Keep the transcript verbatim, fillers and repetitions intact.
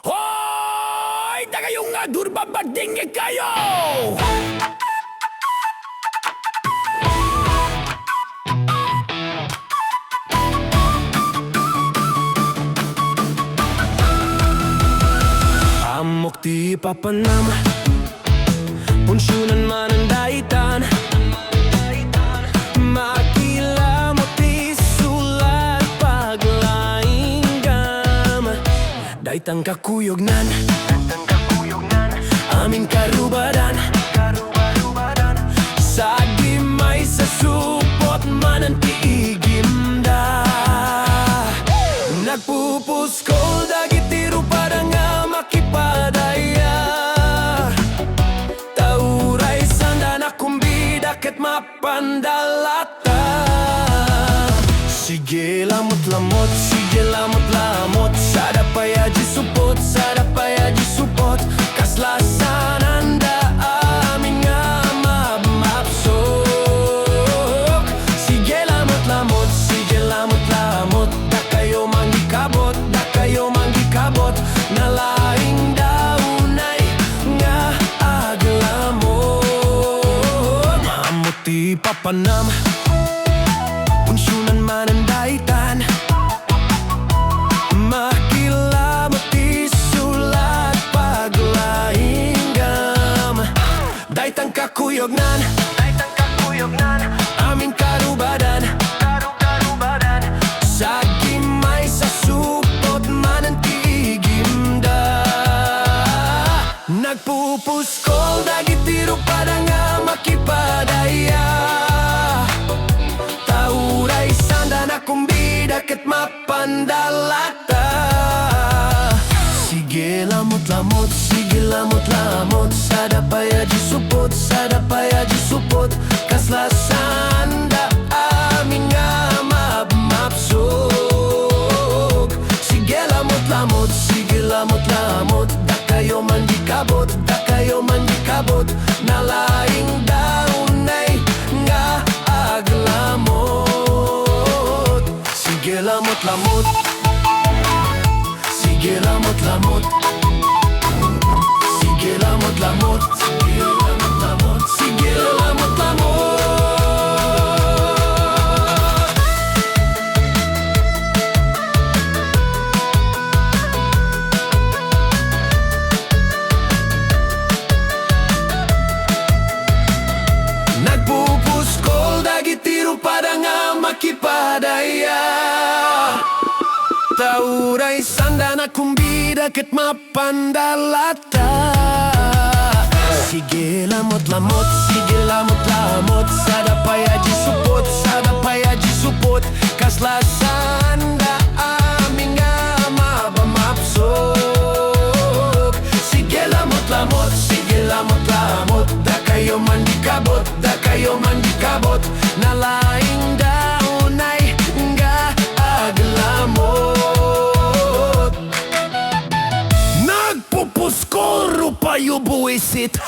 Hoy! Dakayo nga durba, magdingngeg kayo! Ammok ti papanam, punsionan manen daytan. Makilamut ti sulat paglaingam. Daytan kakuyognan, amin karubadan. Sagimaysa supot manen ti igimda. Nagpupuskol dagiti rupada nga makipadaya. Ta uray sanda nakumbida ket mapanda latta. Sige lamut-lamut, sige lamut-lamut, sada pay a di supot, sada pay a di supot, kasla sananda amin nga mapmapsok. Sige lamut-lamut, sige lamut-lamut, dakayo mangikabot, dakayo mangikabot, nalaingda unay nga aglamut. Ammok ti papanam, punsionan manen daytan. Makilamut ti sulat paglaingam. Daytan kakuyognan, daytan kakuyognan, amin karubadan, karu-, karubadan. Sagimaysa supot manen ti igimda. Nagpupuskol dagiti rupada nga makipadaya. Ta uray sanda nakumbida ket mapanda latta. Sige lamut-lamut, sige lamut-lamut, sada pay a di supot, sada pay a di supot, kasla sanda amin nga mapmapsok. Sige lamut-lamut, sige lamut-lamut, dakayo mangikabot, dakayo mangikabot, nalaingda unay nga aglamut. Sige lamut-lamut. Sige lamut-lamut. Sige lamut-lamut. Sige lamut-lamut. Sige lamut-lamut. Nagpupuskol dagiti rupada nga makipadaya. Ta uray sanda nakumbida ket mapanda latta. Sige lamut-lamut, sige lamut-lamut, sada pay a di supot, sada pay a di supot, kasla sanda amin nga mapmapsok. Sige lamut-lamut, sige lamut-lamut, dakayo mangikabot, dakayo mangikabot, nalaingda unay nga aglamut. Nagpupuskol rupayo buwisit.